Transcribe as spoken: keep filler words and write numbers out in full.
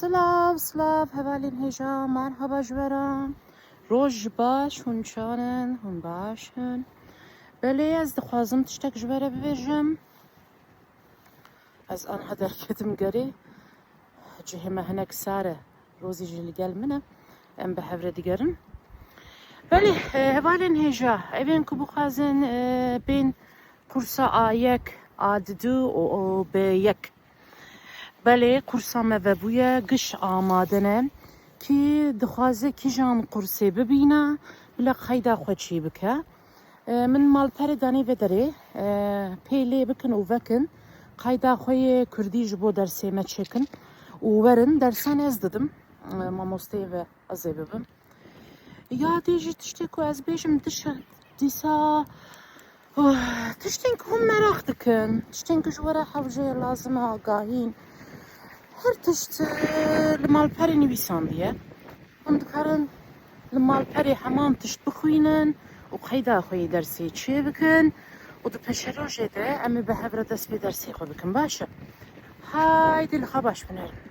Silav, silav, hevalên hêja, merhaba ji we re. Roj baş, hûn çanin, hûn baş in. Belê, ez dixwazim tiştek ji we re bibêjim. Ez anha derketim gerê. Cihê me hinek sar e. Rozî jî li gel min e. Em bi hev re digerin. Belê, e, hevalên hêja, evên ku bixwazin, e, bên kursa A yek, A du û, û B yek. Belê, kursa me vebûye, giş amade ne. Kî dixwaze kîjan kursê bibîne, bila qeyda xwe çê bike. E, min malperê danê vê derê, e, pê lê bikin û vekin. Qeyda xwe yê kurdî ji bo dersê me çêkin û werin. Dersan ez didim, e, mamosteyê ve ez ê bibim. Ya dê jî tiştê ku ez bêjim dişe dîsa, oh, tiştên ku hûn meraq dikin, tiştên ku ji we re hewce ye, lazim e, agahîn. Her tişt, e, li malperê nivîsandiye. Hûn dikarin li malperê heman tişt bixwînin û qeyda xwe yê dersê çê bikin û di pêşerojê de em ê bi hev re dest pê dersê xwe bikin. Baş e. Haydê li xwe baş binerin.